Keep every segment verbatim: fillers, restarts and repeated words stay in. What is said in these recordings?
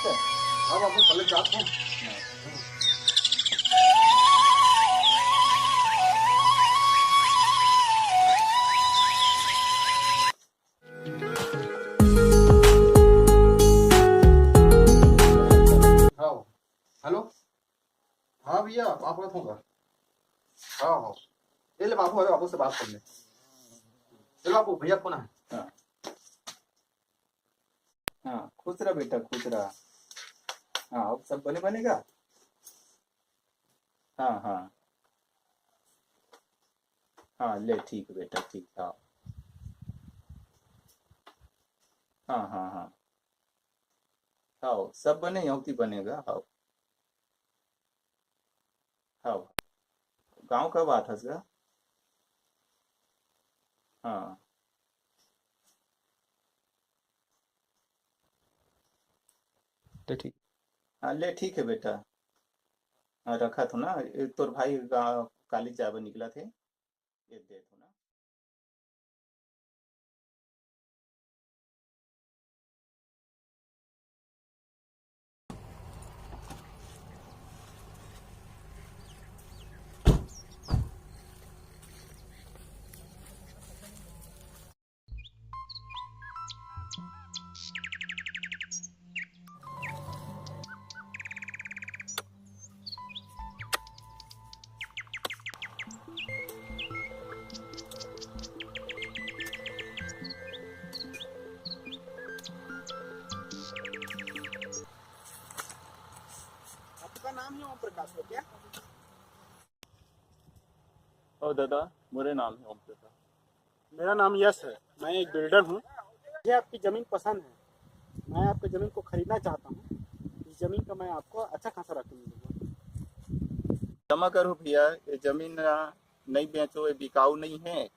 हाँ बाबू, चले जात हूँ। हाँ। हेलो। हाँ भैया, बात करत हूँ का? हाँ, हाँ। ले ले बाबू, अरे बाबू से बात कर ले। चलो बाबू, भैया फोन है। हाँ। हाँ, खुश रह बेटा, खुश रह। हाँ, अब सब बने बनेगा। हाँ, हाँ। हाँ, ले ठीक बेटा, ठीक। हाँ। हाँ, हाँ, हाँ। हाँ, सब बने, यहूती बनेगा। हाँ। हाँ। गाँव का बात हस गा? हाँ। तो ठीक। हाँ, ले ठीक है बेटा। हाँ, रखत हूँ ना, ए, तोर भाई गा-, कॉलेज जाबे निकलत हे, ये देत हूँ ना। आपका नाम ही ओम प्रकाश हो क्या? ओ दादा, मोरे नाम है ओम प्रकाश। मेरा नाम यश है, मैं एक बिल्डर हूँ। मुझे आपकी ज़मीन पसंद है, मैं आपकी ज़मीन को खरीदना चाहता हूँ। इस ज़मीन का मैं आपको अच्छा खासा रकम दूंगा। क्षमा करो भैया, ये जमीन, आ, नहीं बेचो, ये बिकाऊ नहीं है।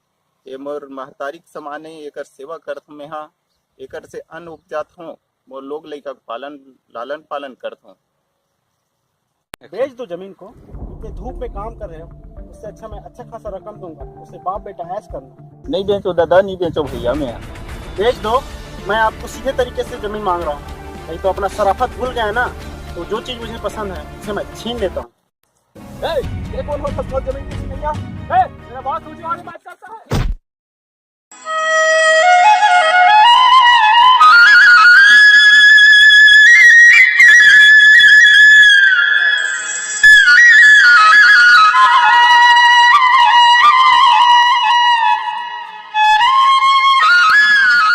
ये मोर महतारी के समान है, एकर सेवा करत हूँ मैं, हाँ, एकर से अन्न उपजात हूँ, मोर लोग लइका के पालन, लालन पालन करत हूँ। बेच दो जमीन को, इतने धूप में काम कर रहे हो, उससे अच्छा मैं अच्छा खासा रकम दूंगा, उससे बाप बेटा ऐश करना। नहीं बेचो दादा, नहीं बेचो भैया, मैं। बेच दो, मैं आपको सीधे तरीके से जमीन मांग रहा हूँ, नहीं तो अपना शराफत भूल गए ना, तो जो चीज मुझे पसंद है उसे मैं छीन लेता हूँ। ए, ये कौन हो सचमुच जमीन किसी नहीं है? ए, मेरा बात सोचने वाली बात करता है।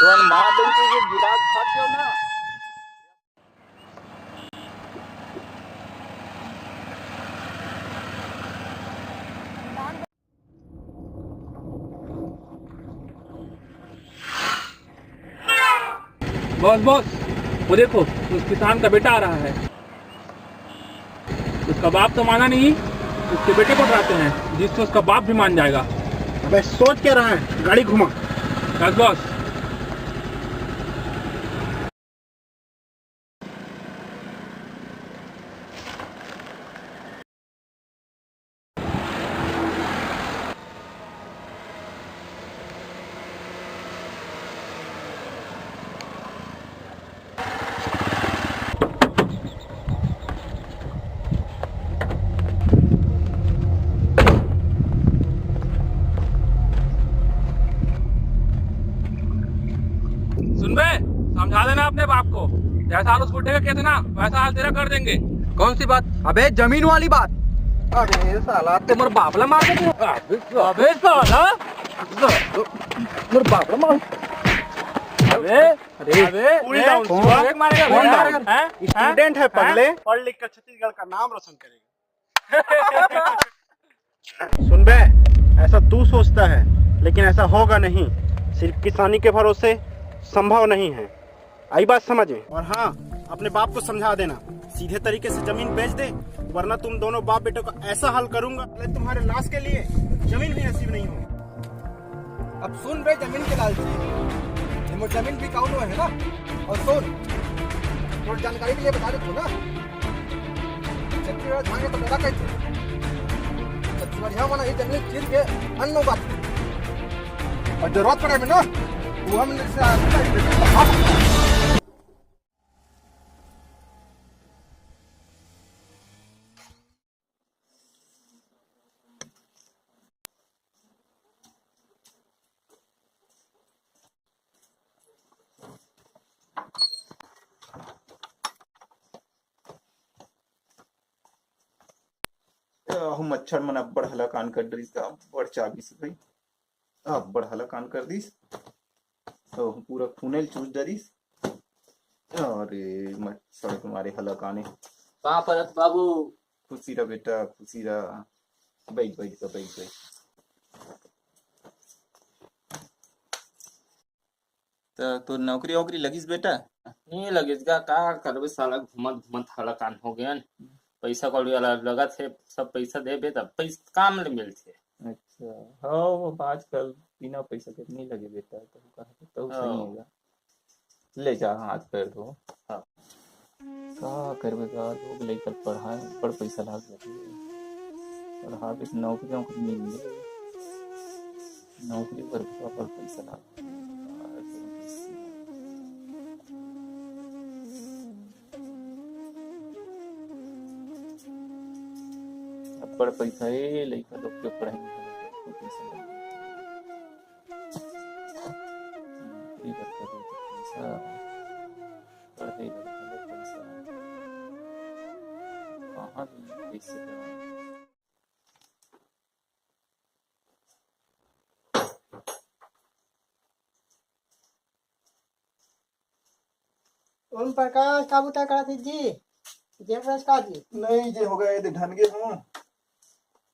तुरंत मार देंगे ये गिलास, भाग जाओ ना। बॉस, बॉस, वो देखो, उस किसान का बेटा आ रहा है। उसका बाप तो माना नहीं, उसके बेटे को डराते हैं, जिससे उसका बाप भी मान जाएगा। अबे सोच क्या रहा है, गाड़ी घुमा। बस बॉस। सुन बे, समझा देना अपने बाप को, जैसा हाल उस बुढ़े का किया था ना, वैसा हाल तेरा कर देंगे। कौन सी बात? अबे जमीन वाली बात। अबे साला, ते मोर बाप ला मार दे। अबे साला, मोर बाप ला मार। अबे, अरे, अबे, cool down, शिवा। एक मारेगा कौन भैया? मारेगा? हैं? Student है हैं? पगले। पढ़ लिख कर छत्तीसगढ़ का नाम रोशन करेगा। सुन बे, ऐसा तू सोचता है, लेकिन ऐसा होगा नहीं। सिर्फ किसानी के भरोसे संभव नहीं है। आई बात समझ में? और हाँ, अपने बाप को समझा देना, सीधे तरीके से जमीन बेच दे, वरना तुम दोनों बाप बेटों का ऐसा हाल करूंगा, तुम्हारे लाश के लिए जमीन भी नसीब नहीं होगी। अब सुन बे जमीन के लालची, ये मोर जमीन बिकाऊ नो है ना। और सुन, थोड़ी जानकारी के लिए बता देता हूँ ना, छत्तीसगढ़ धान के तो पैदा करते हैं। छत्तीसगढ़िया वाला ये जमीन छीन के अन्न उगाते हैं। और जरूरत पड़े में ना, वो हम जैसे आदमी का अहू मच्छर मन अब्बड़ हलाकान कर डरिस गा, अब्बड़ चाबिस भाई, अब्बड़ हलाकान कर दिस। तो पूरा खूने ल चूस डरिस। अरे मच्छर के मारे हलाकाने। का परत बाबू? खुशी रह बेटा, खुशी रह। बैठ, बैठ का, बैठ, बैठ। त तोर नौकरी वोकरी लगिस बेटा? नहीं लगिस गा, का करबे साला, घूमत घूमत हलाकान हो गयन। पैसा कौड़ी वाला लगत हे, सब पैसा देबे तब पैसा काम ले मिलथे। अच्छा, हाँ, वो आजकल बिना पैसा के नहीं लगे बेटा, तो कहा तो, तो सही हाँ। होगा। ले जा, हाथ पैर धो। हाँ। का करबे गा, लोग लइका पढ़ाए, बड़ पैसा लाग जाथे। पढ़ाबे त नौकरी वोकरी मिल ले, नौकरी बर बड़ पैसा लाग। अब्बड़ पैसा ए, लइका लोग के पढ़ाई लिखाई में पैसा लाग। नौकरी बर करो तो पैसा, पढ़ाई बर करो पैसा। कहाँ ले पैसे कमाए? ओम प्रकाश, का बुता करत हे जी? जयप्रकाश का जी? नहीं जे होगा, ये दे ढन गे हूँ।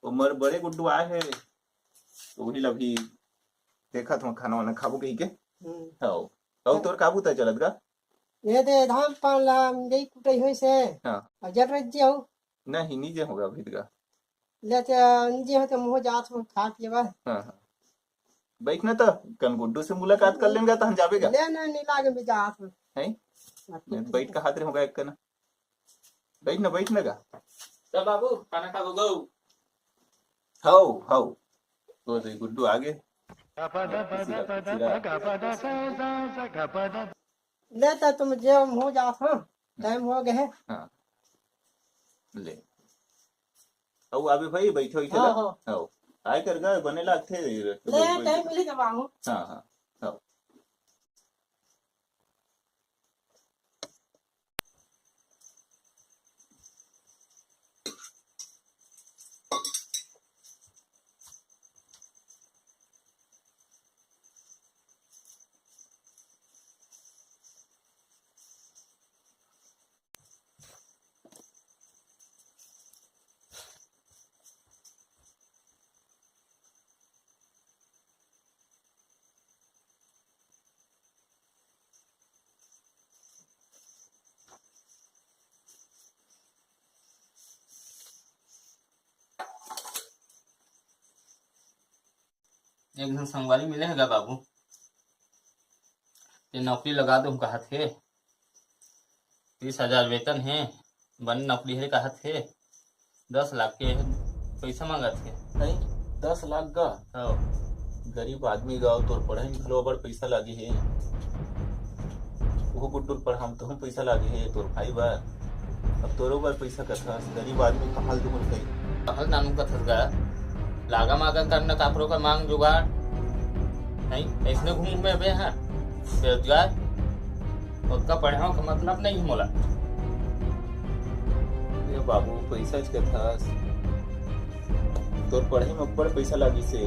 ओमर बड़े गुड्डू आए हे, तो वही ला भी देखत हूँ, खाना वाना खाबो कही के। हम्म। हौ। हौ, तोर का बुता चलत गा? ये दे धान पान ला गई कुटई होइस हे। हाँ। अउ जयप्रकाश जी हौ? नहीं, नीचे होगा भीतगा। ले ते नीचे हो तो मुँह जात हो खा पिए बर। हाँ, हाँ। बैठ ना तो, कन गुड्डू से मुलाकात कर लेंगा तो हम जाबे गा। ले ना, नहीं लागे भी जात हो। हैं? नहीं, बैठ का हाथ रे होगा एक कना। बैठ ना, बैठ ना गा। तो बाबू, खाना खा गो। How, how. तो दे गुड्डू आगे। ले त तुम जे मुँह जात हो, टाइम हो गए है। हाँ। ले। अउ आबे भाई, बैठो इथे हाँ, ला। हाँ। आओ। आय कर गा, बने लागथे, ले, टाइम मिली जब आऊँ। हाँ, हाँ। आओ। एक झन संगवारी मिले हे गा बाबू, ते नौकरी लगा दो कहत हे, तीस हजार वेतन हे, बने नौकरी हे कहत हे, दस लाख के पैसा मांगत हे। नहीं, दस लाख गा? हाँ। गरीब आदमी गा, तोर पढ़ाई में घलो बड़ पैसा लागे हे। वो गुड्डू ल पढ़ाम तहूँ पैसा लागे हे, तोर भाई बर। अब तोरो बर पैसा कथस, गरीब आदमी कहाँ ल दूँ कही? कहाँ ल नानू कथस गा? लागा मागा करना काकरो का मांग जुगाड़। नहीं, ऐसने घूम घूमे बे हाँ, बेरोजगार। ओतका पढ़े हो का मतलब नहीं मोला। ए बाबू, पैसा च कथस। तोर पढ़ाई में अब्बड़ पैसा लागिस हे।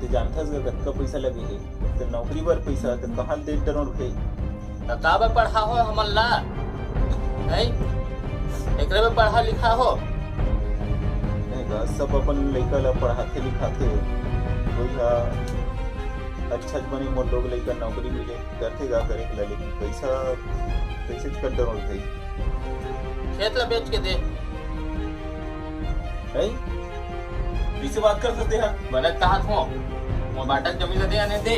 ते जानथस गा कतका पैसा लगे हे? ते नौकरी बर पैसा, ते कहाँ ले दे डरोर भाई? त का बर पढ़ा हो हमन ला? नहीं? एकरे बर पढ़ा लिखा हो? नहीं गा, सब अपन लइका ला पढ़ाथे लिखाथे। कोई हा अच्छा बने मोर लोग लइका नौकरी मिले। करथे गा करे के ला, लेकिन पैसा, पैसे च कर डरोर भाई। खेत ला बेच के दे। हैं? कइसे बात करथस तेहा? बने कहा थो, वो बाटा जमीन ला दे आने दे।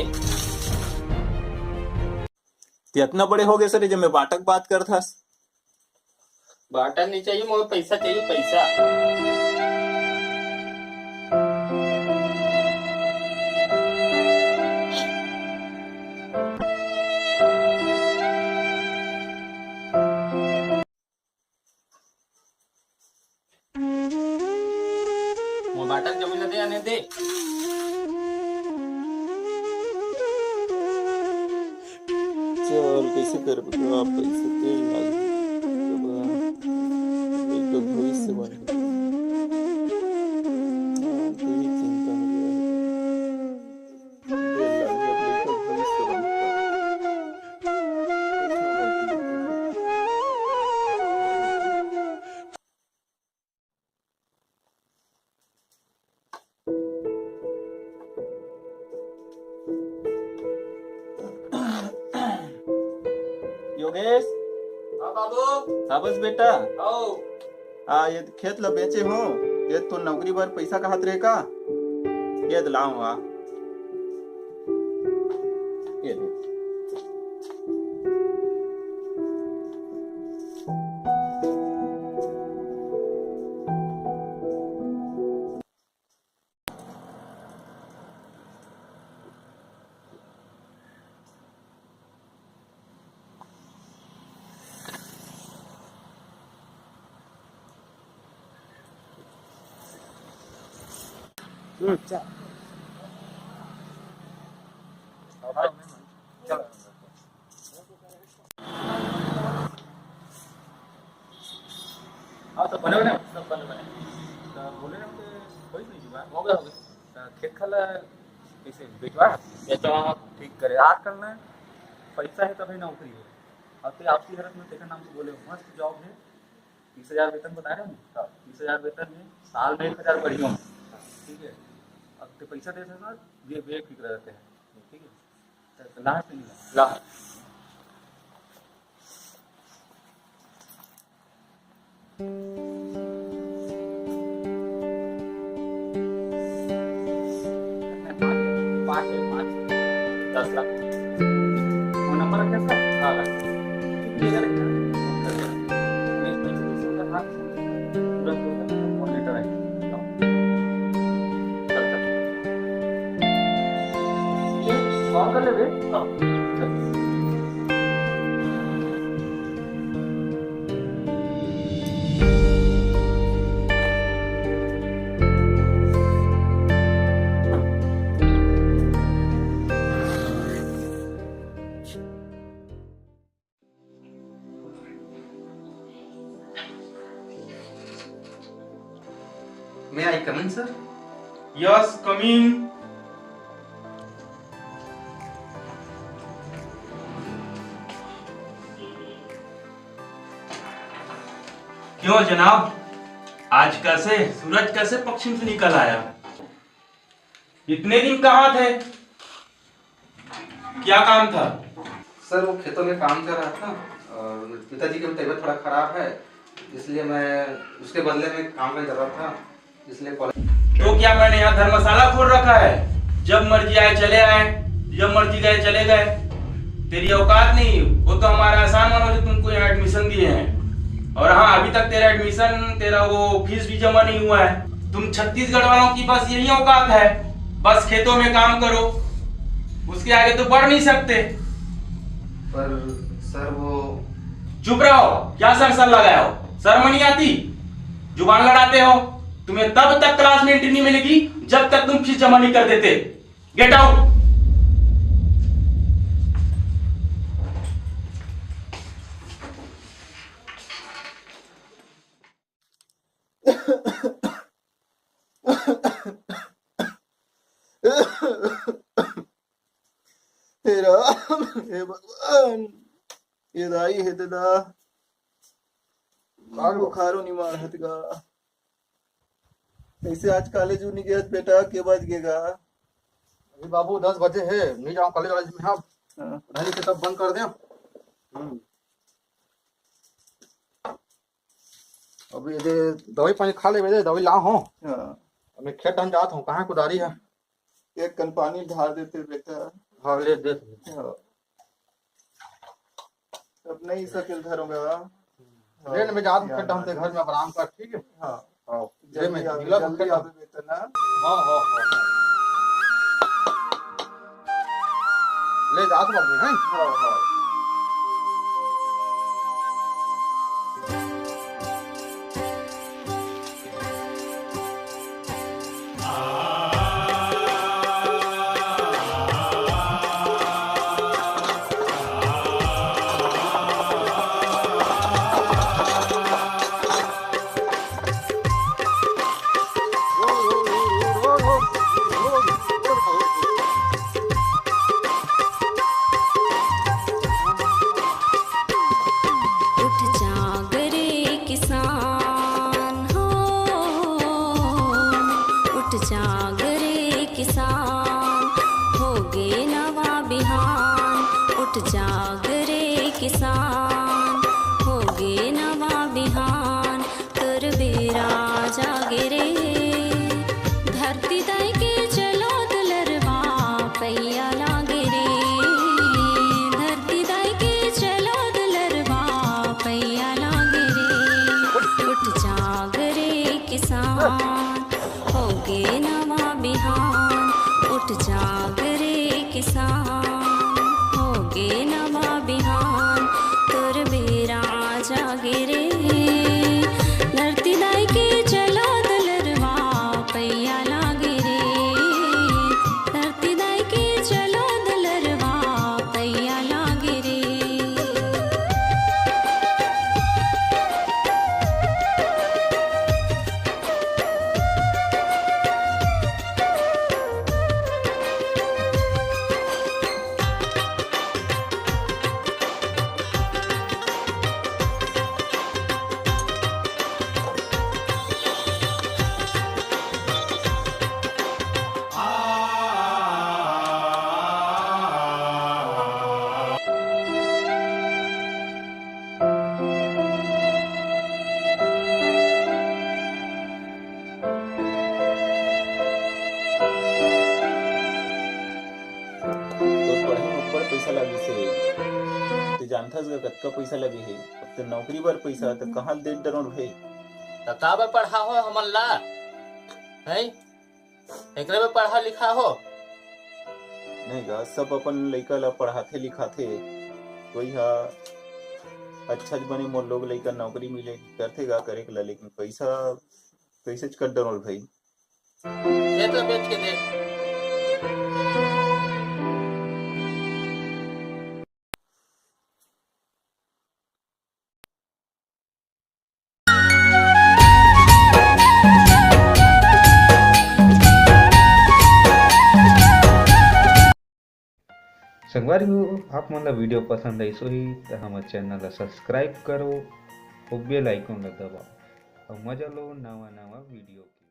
ते अतना बड़े हो गए सर, जब मैं बाटा के बात करथस। बाटा नहीं चाहिए, मोला पैसा चाहिए, पैसा। मोर बाटा के जमीन ला दे, आने दे। चल, कैसे करबे? आप पैसे दे, एक तो भविष्य बन। रमेश। हाँ बाबू। हाँ बस बेटा। आओ। आ, ये खेत ला बेचे हूँ, ये तो नौकरी बर पैसा कहत रहे का? ये तो लाऊं, आ। ये दे। हाँ, सब बने बने, सब बने बने। तो बोले ना कि कोई नहीं हुआ, हो गया, हो गया। तो खेत खाला कैसे बेचवा? बेचवा। ठीक करे, आजकल ना पैसा है तभी नौकरी है। अब तो आपसी हालत में तेकर नाम से बोले, मस्त जॉब है, तीस हजार वेतन बता रहे हैं ना? हाँ। तीस हजार वेतन है, साल में एक हजार बढ़िया है। ठीक है, अब तो पैसा दे सकता, ये बेफिक्र रहते हैं। ठीक है, तो लास्ट नहीं है। लास्ट। पाँच है, पाँच। दस लाख। वो नंबर रखे सर? हाँ, रखे। ठीक है, रखे। तुरंत, तुरंत, तुरंत, तुरंत, तुरंत, तुरंत, तुरंत, तुरंत, तुरंत, तुरंत, तुरंत, तुरंत, कॉल कर ले बे। हाँ। May I come in, sir? Yes, come in. क्यों जनाब, आज कैसे सूरज कैसे पश्चिम से निकल आया? इतने दिन कहाँ थे? क्या काम था? सर, वो खेतों में काम कर रहा था और पिताजी की तबीयत थोड़ा खराब है, इसलिए मैं उसके बदले में काम का जरूरत था, इसलिए कॉलेज। तो क्या मैंने यहाँ धर्मशाला खोल रखा है? जब मर्जी आए चले आए, जब मर्जी गए चले गए। तेरी औकात नहीं, वो तो हमारा एहसान मानो जो तुमको यहाँ एडमिशन दिए हैं। और हाँ, अभी तक तेरा एडमिशन, तेरा वो फीस भी जमा नहीं हुआ है। तुम छत्तीसगढ़ वालों की बस यही औकात है, बस खेतों में काम करो, उसके आगे तो बढ़ नहीं सकते। पर सर, वो चुप रहो, क्या सर सर लगाए हो? शर्म नहीं आती? जुबान लड़ाते हो। तुम्हें तब तक क्लास में एंट्री नहीं मिलेगी जब तक तुम फीस जमा नहीं कर देते। Get out. हे राम, हे भगवान, ये दाई हे ददा, बुखारो निमार हतगा। कैसे आज कॉलेज नहीं गया बेटा, के बज गेगा? अभी बाबू दस बजे है, नहीं जाऊँ कॉलेज वॉलेज में। हाँ। हाँ। नहीं से तब बंद कर दे। हम्म। अभी ये दवाई पानी खा ले, दवाई ला हो। हाँ। अब मैं खेत हम जात हूँ, कहाँ कुदारी है? एक कन पानी ढार देते बेटा। हाँ, ले दे। हाँ। अब नहीं सकेल धरूंगा। हाँ। ले, मैं जात हूँ, खेत हम ते घर में आराम कर, ठीक है? हाँ। हाँ। ले, जल्दी मैं आवे, निकला जल्दी खेत। आवे बेटा ना। हाँ, हाँ, हाँ, हाँ। ले जात बाबू, हैं? हाँ, हाँ। उठ जाग रे किसान हो, उठ जाग रे किसान, होगे नवा बिहान। उठ जाग रे किसान होगे नवा बिहान, तोर बेरा जागे रे। धरती दाई के चलो दुलरवा पैया लागे रे। धरती दाई के चलो दुलरवा पैया लागे रे। उठ जाग रे किसान, होगे नवा बिहान। उठ जाग रे किसान, होगे नवा बिहान। तोर बेरा जागे रे। धरती दाई के चलो दुलरवा पैया लागे रे। धरती दाई के चलो दुलरवा पैया लागे रे। तोर पढ़ई में ऊपर पैसा लागिस हे। ते जानथस गा कतका पैसा लगे हे। अब ते नौकरी बर पैसा त कहाँ ले दे डरों भाई? त का बर पढ़ा हो हमन ला? हैं? एकरे बर पढ़ा लिखा हो? नहीं गा, सब अपन लइका ला पढ़ाथे लिखाथे। कोई हा अच्छा बने मोर लोग लइका नौकरी मिले करथे गा करे के ला, लेकिन पैसा कैसे कर डरों भाई। खेत ला बेच के दे। संगवारी हो, आप मन ला वीडियो पसंद आइस होही त हमर चैनल ला सब्सक्राइब करो अउ बेल आइकन ला दबाओ अउ मजा लो नवा नवा वीडियो के।